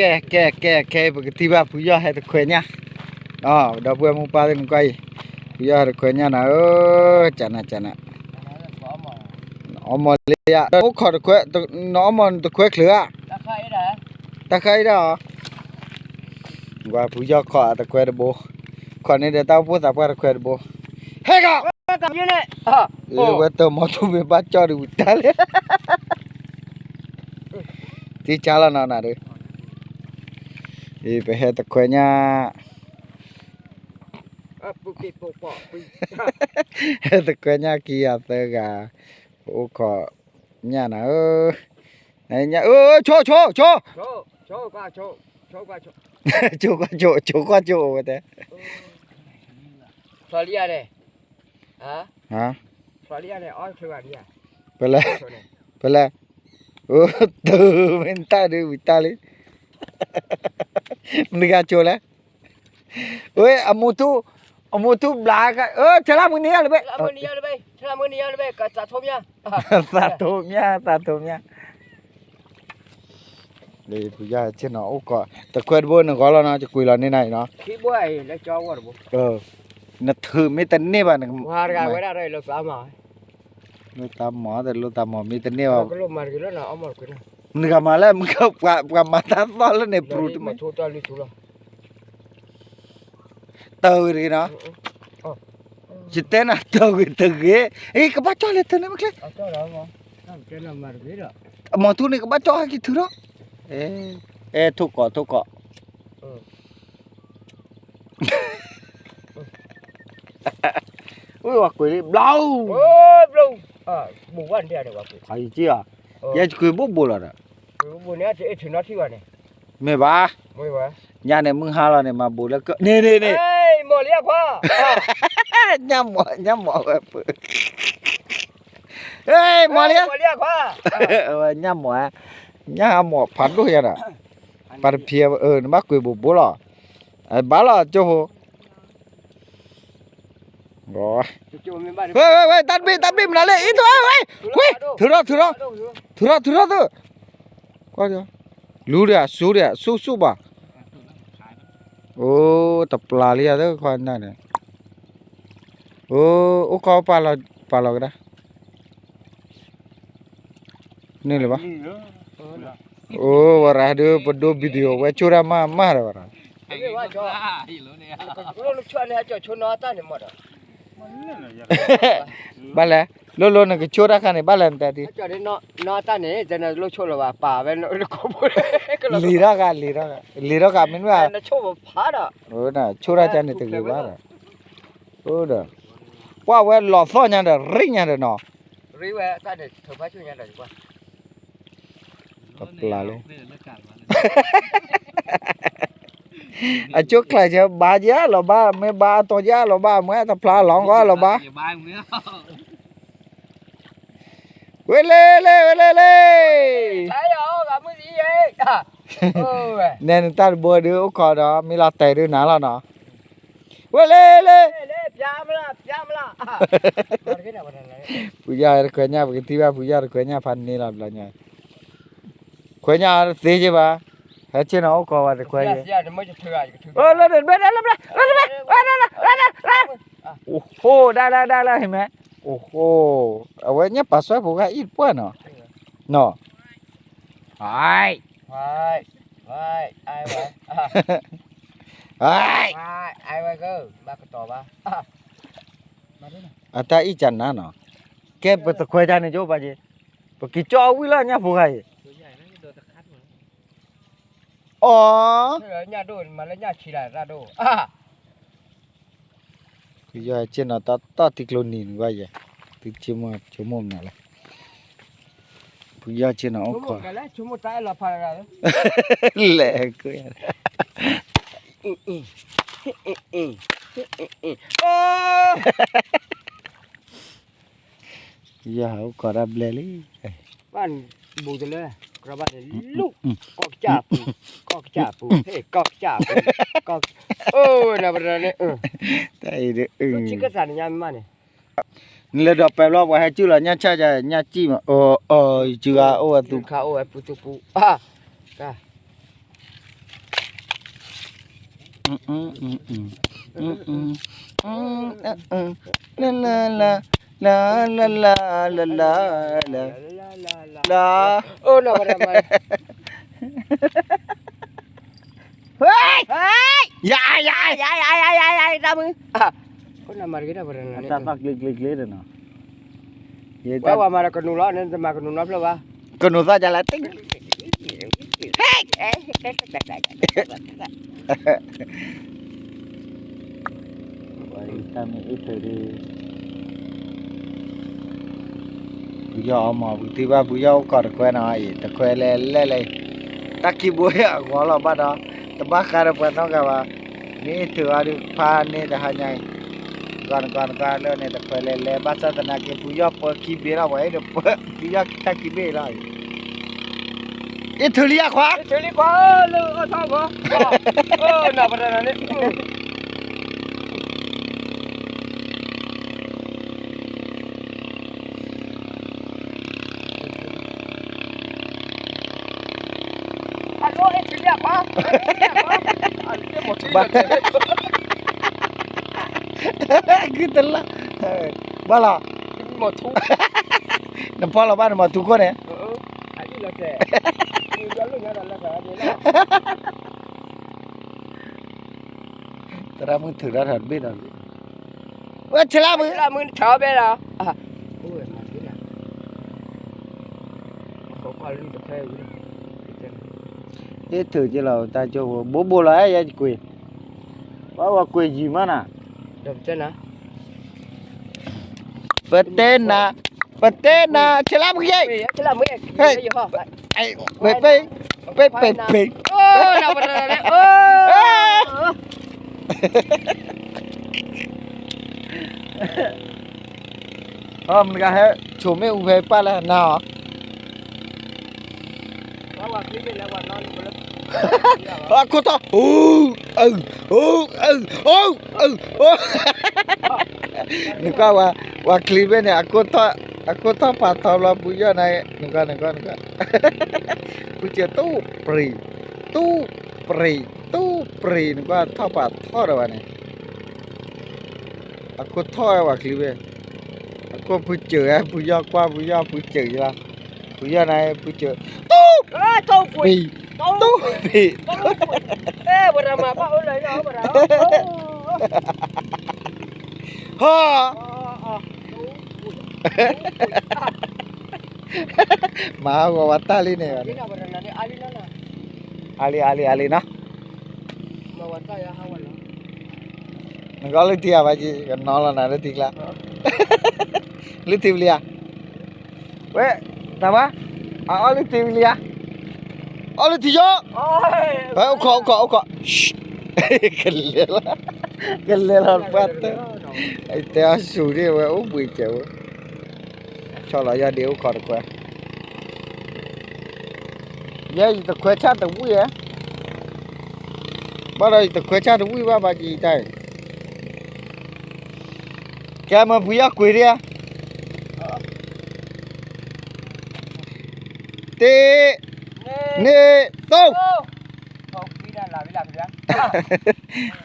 ကဲ ကဲ ကဲ ကဲ ပကထံၣ်ဘၣ်ဖုယီၢ်ဟဲတခွဲညၣ်, ဒီပုၢ်ဝဲၢ်မိၢ်ပၢ်သ့ၣ်နကွၢ်အံၤ, ဖုယီၢ်ဟဲတခွဲညၣ်နၤဧၢ, ကနၤ ကနၤ, အီမီၤလံဧါ, အိၣ်ခိးတခွဲ, နအီမီၤတခွဲချုးဧါ, တၢ်ဃါအံၤဒၣ်အီၤ, ကွၢ်ဖုယီၢ်ခိးအတခွဲတဘိ, ခိးန့ၢ်ဒီးတၢ်အိၣ်ဖှိၣ်သးပှၢ်တခွဲတဘိ, ဟဲကီး, ဝဲတမီၤထူမ့ၢ်ဘၣ်ကၠီၣ်ဒီးဝံၤတၢ်လဲၣ် တံဆါလီၤနီၤနၤဒီး, ပဟဲတခွဲညၣ်, ဟဲတခွဲညၣ်ခံဂၤသၢဂၤ, ပအိၣ်ခိးညၣ်နၤဧၢ, ဆိ ဆိ ဆိ, ဆိကွၢ်ဆိ, ဆိကွၢ်ဆိ, ဝဲတဲ, ဖျီလံဧါန့ၣ်, ဖျီလံဧါန့ၣ်, အီၣ်ချုးဂၤလံဧါ, ပလဲၤ, ပလဲၤ, တမ့ၢ်တၢ်ဒုးဝံၤတၢ်လံ, မနုၤဂၤဆိလဲၣ်, ဝဲ အမူထူ, အမူထူဘျး, ဆဲလၢမုၢ်နံၤယါလၢဘဲ, သးထိမၠၣ်, သးထိမၠၣ်, ဖုယီၢ်ဆ့ၣ်နီၤအိၣ်ခိး, တခွဲတဘိနဂီၢ်လီၤနီၤ, ယကွံာ်လီၤန့ၢ်နၤအံၤနီၤ, နထုးမ့ၢ်တန့ၢ်ဘၣ်, လိာ်သးမၤ, လိာ်သးမၤမ့ၢ်တန့ၢ်ဘၣ်, မနုၤဂၤမၤလဲၣ်, ပှၤမၤတၢ်သီၣ်လၢန့ၣ် ပရူၤတမ့ၢ် တၢ်ဂ့ၤတဂ့ၤနီၤ, ယတဲနၤတၢ်ဂ့ၤတဂ့ၤ, အ့ ကဘၣ်ကၠီၣ်လဲၤတၢ်န့ၣ်မ့ၢ်ချ့, အမီၤထူန့ၣ်ကဘၣ်ကၠီၣ်ဟဲက့ၤထုးထီၣ်, အဲ ထိၣ်ကိး ထိၣ်ကိး, ဝဲကွံာ်လံ ဘျီ, ယကွံာ်ဘိၣ်ဘိၣ်လီၤဒီး, မ့ၢ်ဘၣ်, ညါန့ၣ်မုၢ်ဟါလီၤန့ၣ် မၤဘိးလၢကၢၢ်န့ၣ်န့ၣ်န့ၣ်, ညၣ်မီၤ ညၣ်မီၤဝဲပၢ, မီၤလံ, ညၣ်မီၤ, ညၣ်မီၤဖးဒိၣ်ယၤဒီး, ပှၤတဖံး နဘၣ်ကွံာ်ဘိးဘိၣ်လီၤ, ဘၣ်လီၤကၠိဖိ ဝဲ ဝဲ ဝဲ တၢ်တဘ့ၣ် တၢ်တဘ့ၣ်မနုၤလဲၣ် အံၤ ထုးထီၣ် ထုးထီၣ် ထုးထီၣ် ထုးထီၣ် လူၤဒီး ဆူဒီး ဆူၣ်ဆူၣ်ဘၣ်, အိ တပျၢ်လံယၤသၢခွါနၢ်န့ၣ်, အိ အိၣ်ခီပာ်လီၤကဒါ န့ၣ်လၢၤဘၣ်, အိ ဝဲရၤဒုး ပဒိ video ဝဲဆိၣ်တၢ်မၤမၤဒီးဝဲရၤ ဘၣ်လဲၣ်, လိၣ်လိၣ်နကဆိၣ်တၢ်ခါန့ၣ် ဘၣ်လဲၣ်နတဲဒ်, လံၤထီၣ်ဂၤ လံၤထီၣ်ဂၤ လံၤထီၣ်ဂၤ မ့တမ့ၢ်ဘၣ်, ဆိၣ်တၢ်န့ၣ်တဂ့ၤဘၣ်ဒီး, ဒီး, ပှၢ်ဝဲလီၤသီၣ်ညါဒီး ရ့ၣ်ညါဒီးနီၤ, တပျၢ်လၢ အဆိၣ်ချါဆၢဘါယဲလီၤဘၣ် မ့ၢ်ဘါအတီၤယဲလီၤဘၣ် မ့ၢ်တဖျါလီၤကီလီၤဘၣ် မ့ၢ်တဖျါလီၤကီလီၤဘၣ်, ဝဲလ့လ့ ဝဲလ့လ့, နဲနတၢ်တဘိဒုးအိၣ်ခိးဒီး မ့ၢ်လီၤတဲာ်ဒုးနၤလီၤနီၤ, ဝဲလ့လ့ ဖုယီၢ်တခွဲညၣ် ပကထံၣ်ဘၣ်ဖုယီၢ်တခွဲညၣ် ဖးန့ၢ်လီၤဘျီညါ, ခွဲညၣ်သ့က့ဘၣ်, ဟဲဆ့ၣ်နီၤအိၣ်ခိးဝဲတခွဲယဲၢ်, လၢတဘဲ လၢတဘဲ လၢတဘဲ အိၣ်ဃိ ဒၣ်လၢ ဒၣ်လၢ ဟ့ၣ်မဲ, အိၣ်ဃိ, အဝဲညၣ်ပာ်စွဲဖိဂၤအံၤတပှၢ်နီၤ, နီၤ, အတၢ်အံၣ်ကနၤနီၤ, ကဲပတခွဲတၢ်န့ၣ်ကၠိပာ်က့ၤ, ပက့ၤကၠီအဝံၣ်လီၤညၣ်ဖိဂၤအံၤ, အီ ဖုယီၢ်ဆ့ၣ်နီၤ တၢ်တီၢ်ထံကျိနံၤနကွၢ်ယဲ, သုဆိကမိၣ်နၤလၢ, ဖုယီၢ်ဆ့ၣ်နီၤအိၣ်ခိး, လဲၤကွၢ်ယၤ, ဖုယီၢ်အိၣ်ခိးတၢ်ဘျဲၣ်လံ, ဘၣ်ဘူးတလၢ, ကရဘၣ်န့ၣ် လူၢ်, ကီၢ်ကစၢ်ပူၤ, ကီၢ်ကစၢ်ပူၤ, ဟဲကီၢ်ကစၢ်ပူၤ, အိၣ်ဝဲန့ၣ်ပတန့ၣ်, တၢ်အံၤဒ်အုၣ်, နလဲၤဒီးပဲာ်ဘျီ ပှၤဟဲစုၣ်လီၤညၣ်ဆၣ်ယၤ ညၣ်စံၣ်မး, အီ ယစုဂၤအိၣ်ဝဲသူ, ခါအိၣ်ဝဲပူသူပူ, တၢ် လၢ လၢ လၢ လၢ လၢ လၢ လၢ လၢ အိၣ်နီၤ ပရမၤ ဟဲ ယၤ ယၤ ယၤ ယၤ ယၤ ယၤ တၢ်မုၢ် တၢ်သီၣ် ကျ့ကျ့ကျ့ တနီၤ ဝဲဝဲမၤဒီးကနူၤလီၤန့ၣ် တမၤကနူၤနီဖျၢၣ်ဘၣ် ကနူၤသီၣ်ကလဲၣ် တၢ်မ့ၢ်အ့ၣ်သုးဒုး ပယီၤအီမး ပကထံၣ်ဘၣ်ပယီၤအိၣ်ခိးတခွဲနီၤ အံၤ တခွဲလဲၤလဲၤလဲၤ တၢ်ခံဘိအဂီၢ်လီၤဘၣ်ဒီး တဘၣ်ဃးဒီးပှၤနီတဂၤဘၣ် မ့ၢ်အ့ၣ်သုးအီၤဒုး ဖးန့ၢ်တဟါညါအံၤ နကွၢ်နကွၢ်နကွၢ်လၢန့ၣ် တခွဲလဲၤလဲၤ ဘၣ်ဆၣ်သနာ်က့ ပယီၤပၢခံဘ့ၣ်လီၤ ပှၤအဲၣ်ဒိးပၢ ပယီၤတၢ်ခံဘ့ၣ်လီၤ အ့ၣ်သုးလံအခွါ အ့ၣ်သုးလံခွါ လၢအီၣ်ထီၣ်ဂီၤ နပရၢန့ၣ် အလီၢ်အ့ၣ်သုးလံအခွါ ဘၣ် ဂုၢ်တလၢ ဘၣ်လီၤ နဖီလီၤဘၣ်နမၤထူခိၣ်န့ၣ် သရၣ်မုၣ်ထုးထီၣ်တဘ့ၣ်ဒီး ဝဲဆဲးလၢမုၢ် ဆဲးလၢမုၢ်ထီၣ်ဘဲလီၤ အ့ၣ်ထုးက့လီၤ တၢ်ကၠိဖိ ဘိးဘိးလီၤ ယဲယကွံာ် ဘၣ်ဝဲကွံာ်ယံာ်မးနၤ ပတဲနၤ ပတဲနၤ ဆဲးလၢမုၢ်ယဲ ဟဲ ပ့ ပ့ ပ့ ပ့ ဟီ မနုၤဂၤဟဲ ဆိမိၣ်အူဖဲပၢ်လၢနၤအီၤ အခိၣ်ထီၣ် အိၣ် အိၣ် အိၣ် အိၣ် နကွၢ်ဝဲ ဝဲချံဘ့ၣ်န့ၣ် အခိၣ်ထီၣ် အခိၣ်ထီၣ်ဖးထီဘျီ ပူၤယီၢ်န့ၣ် နကွၢ် နကွၢ် နကွၢ် ပူၤစၢၤတူၢ်ပြံၤ တူၢ်ပြံၤ တူၢ်ပြံၤ နကွၢ်ထီၣ်ဖးထီဒီးဝဲန့ၣ် အခိၣ်ထီၣ်ဝဲချံဘ့ၣ် အခိၣ်ပူၤစၢၤဝဲ ပူၤယီၢ်ကွၢ် ပူၤယီၢ်ပူၤစၢၤယလီၤ ပူၤယီၢ်န့ၣ် ပူၤစၢၤ တူၢ် ပံၤ တူၢ်ပံၤ ဟီ မၤဟးဂီၤဝဲတၢ်လံန့ၣ် အါလံ အါလံ အါလံနီၤ နကအီၣ်လုၢ်ထံဧါ ဘၣ်က့ၤ ကနီၤလီၤနၤလၢထံကျါ လုၢ်ထံဝံၤလံဧါ ဝဲ တၢ်ဘၣ် အအီၣ်လုၢ်ထံဝံၤလံဧါ အီၣ်လုၢ်ထံယီၢ် ဝဲအိၣ်ခိး အိၣ်ခိး အိၣ်ခိး ကလဲၤလီၤ ကလဲၤလီၤပှၢ်တၢၢ် တဲအီၤဆူၣ်ဒၣ် ဝဲအိၣ်ဘှံးစၢၤဝဲ ဆီလီၤယီၢ်ဒ့အိၣ်ခိးတခွဲ ယဲယတခွဲဆၣ်တဝံၣ်ဧါ ဘၣ်ဒီးယတခွဲဆၣ်တဝံၣ်ဘၣ် ဘၣ်ကံတၢ်အံၤ ကဲမ့ၢ်ဖုယီၢ်ကွံာ်ဒံးဧါ တ့ န့ၢ်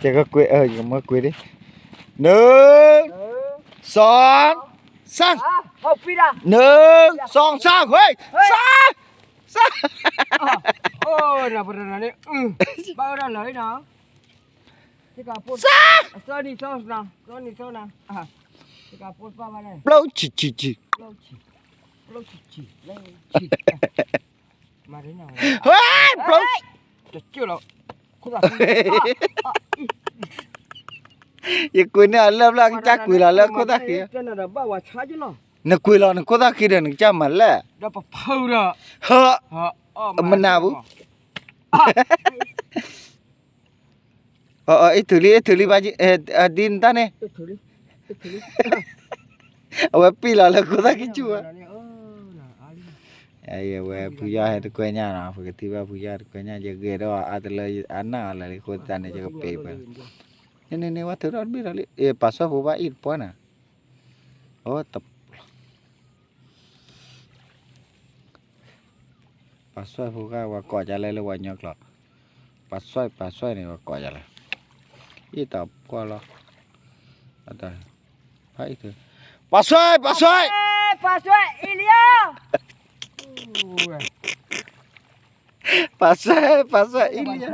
သိ ကကွံာ် ယကမၢကွံာ်ဒံး နုၤ စီ စၢ် နုၤ စီ စၢ် ဟဲ စၢ် စၢ် ဘၣ်ဝဲဒၣ်လီၤ စၢ် ပျိဆံးဆံးဆံး ဟဲ ပျိ ယကွံာ်န့ၢ်အလၢၢ်ဘျီ ကစၢ်ကွံာ်လီၤလၢခိၣ်သၣ်ဃံ နကွံာ်လီၤနခိၣ်သၣ်ဃံဒီး နကစၢ်မၤလဲၣ် ဟၢ မနၤဘူး အ့ၣ်ထုးလံ အ့ၣ်ထုးလံ ဘၣ်ဒ်နတၢ်န့ၣ် အဝဲပံၢ်လီၤလၢခိၣ်သၣ်ခံဆူၣ်ဝဲ အဝဲဖုယီၢ်ဟဲတခွဲညါနီၤ ပကထံၣ်ဘၣ်ဖုယီၢ်တခွဲညါ ယဂဲၤဒီးအါတလၢအနၢ်အီၤလၢလံ ဃိသတးန့ၣ် ယကပ့ၤပှဲၤ န့ၣ်န့ၣ် ဝဲထုးထီၣ်တဘ့ၣ်ဒီးလံ ပာ်စွဲၣ်ဖိဘၣ်အံၣ်တပှၢ်နၤ အိၣ်တ ပာ်စွဲၣ်ဖိဂၤ ဝဲကိးယၤလဲၣ်လၢဝဲညီကျိာ် ပာ်စွဲၣ် ပာ်စွဲၣ်န့ၣ် ဝဲကိးယၤလဲၣ် အ့ၣ်တၢ်ကွၢ်လီၤ, ဖးအံၤ, ပာ်စွဲ ပာ်စွဲ, ပာ်စွဲ အ့လံယၤ, ပာ်စွဲ ပာ်စွဲ အ့လံယၤ,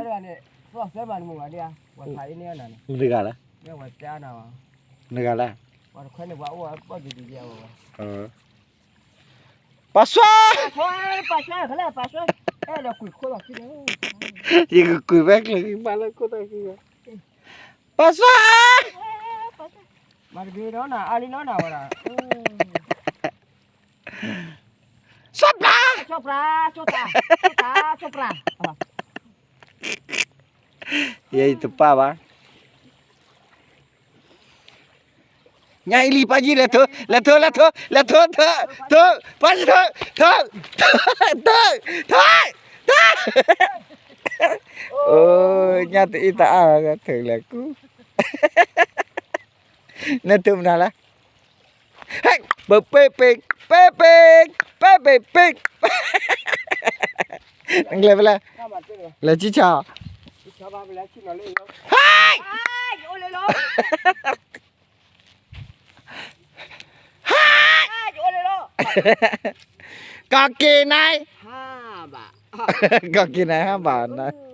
နဂၤလၢ, နဂၤလၢ, ပာ်စွဲ, ယကကွံာ်ဖဲကျဲၤကံဘၣ်လၢခိၣ်တၢ်ခံ, ပာ်စွဲ, စီၤပျၢ်, ယဲယတပၢ်ဘၣ်, ညါအံၤလံ ပာ်ယံၤ လဲၤထိ လဲၤထိ လဲၤထိ လဲၤထိ ထိ ထိ ပာ်ယံၤထိ ထိ ထိ ထိ ထိ အိၣ် ညၣ်တအ့ၣ်တအါ ထိလဲၤကူ, နထိမနုၤလဲၣ်, ဟဲ ပပ့ပ့ ပ့ပ့ ပ့ပ့ပ့, နကျဲၤဖဲလဲၣ်, လဲၤဆံၣ်ဆီ, ဟဲ ဟဲ ကီၢ်က့ၤနၤ, ကီၢ်က့ၤနၤ ဟးဘၣ်နၤ